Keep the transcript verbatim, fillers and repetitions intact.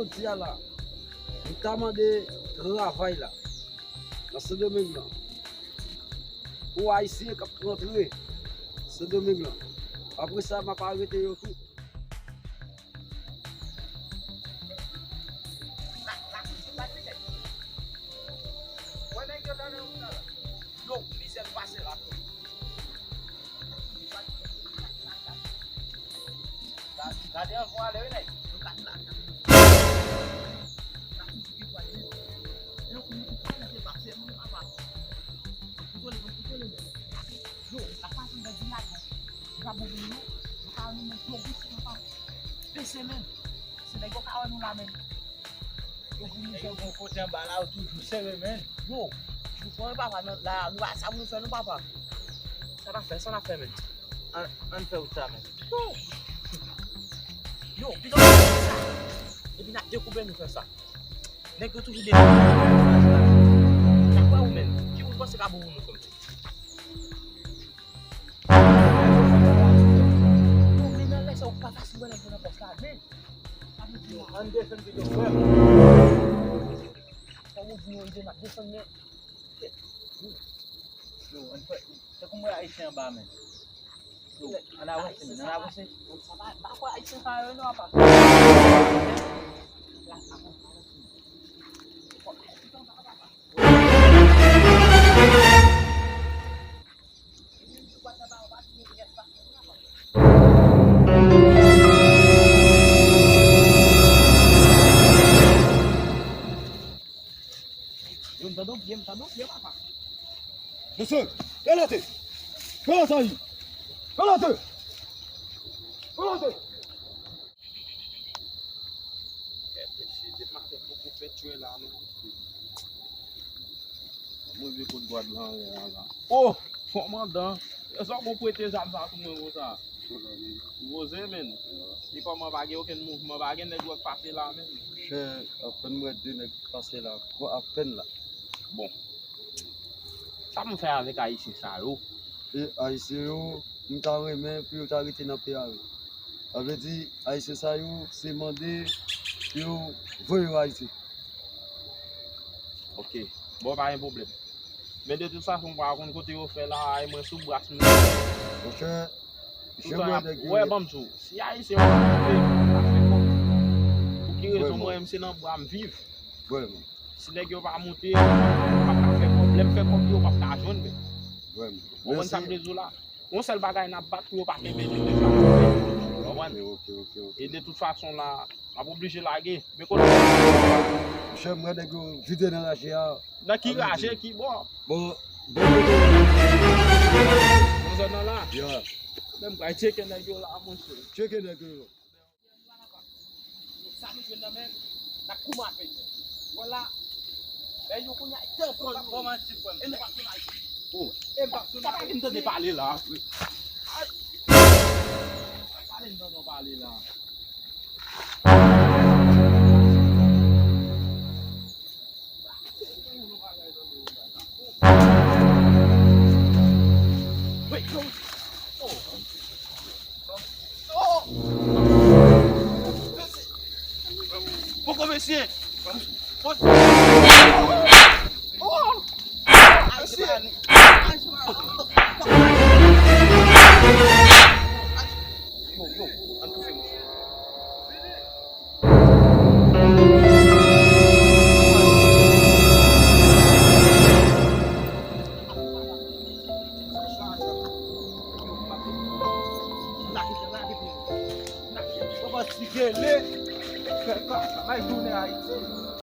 Jodi a la, m ta mande travay la nan Sendomeng lan. Pou Ayisyen k ap rantre Sendomeng lan. Apre sa, m ap arete yo tou. Yo, mizè pase la. Gade an fwa ale wi nèg. Yo, la pa janm di nada. Yo pa bon pou nou, yo ka wè nou men gwo bouch, yo pa pese men. Se nèg yo ka wè nou la men. Yo pou nou fè yon kote anba la, yo toujou sere men. Yo, nou pran papa nan la, nou pa sa pou nou fè nou papa. Sa n ap fè, sa n ap fè men. Ann, ann fè wout sa men. Yo, yo, piga w fè sa. Epi n ap dekoupe nou fè sa. Nèg yo toujou dekoupe. N ap wè ou men. Ki moun panse ka bon pou nou fè m? Yo, men nan lè sa ou pa fasil wè nèg yo nan pòs la, men. Ann desann pito frè m. Kòm ou di nou rive n ap desann men. Yo, ann fè, tankou m wè Ayisyen anba men. Yo, ann avanse men, ann avanse. Sa pa, pa kwè Ayisyen sa yo non apa. Yo, m tande w byen, m tande w byen, papa. Mesye, relote! Relote! Relote! Relote! Mesye, depi maten poko fè tchwen la non. Mwen vle kot gwad lan la. Oh, kòmandan, èske w gon prete zam sa pou mwen konsa? Poze men. Li kòman pa gen okenn mouvman, pa gen nèg wè k pase la men. Chè, apèn m wè de nèg k pase la, apèn la. Bon. Sa pou m fè avèk Ayisyen sa yo? E Ayisyen yo, m ta renmen pou yo ta rete nan peyi a yo. Sa vle di, Ayisyen sa yo, se mande pou yo voye yo Ayiti. Ok. Bon, pa gen pwoblèm. Men de tout fason, m pa konn kote yo fè la, e mwen sou bras m. Monchè, jan mwen nèg yo wè, ban m di w, si Ayisyen yo pa monte, pa fè kòb. Pou ki rezon? Mwen menm se nan bwa m viv. Si nèg yo pa monte, m p ap ka fè kòb. Lè m fè kòb yo, yo p ap ka jwenn men. Ou konprann sa m vle di w la? Yon sèl bagay n ap bat pou yo pa kenbe nou deja. Ou konprann? E de tout fason la, m ap oblije lage. Men kote. Monchè, m wè nèg yo vide nan raje a. Nan ki raje, ki bò? Bon, bon, bon. Nan zòn nan la? Ya. Men m pral tcheke nèg yo la, monchè. Tcheke nèg yo. Sa nou jwenn nan men, n ap kouman avèk yo. Vwala. Men yo kounye a, tanpon nou. Kòman ti frè m? E nou pa tounen Ayiti. Oh. E m pa tounen Ayiti. Sa pa vin tande pale la. Ay. Pale m tande pale la. Poko mesye. Mesye. Yo, yo, ann toufe mouche.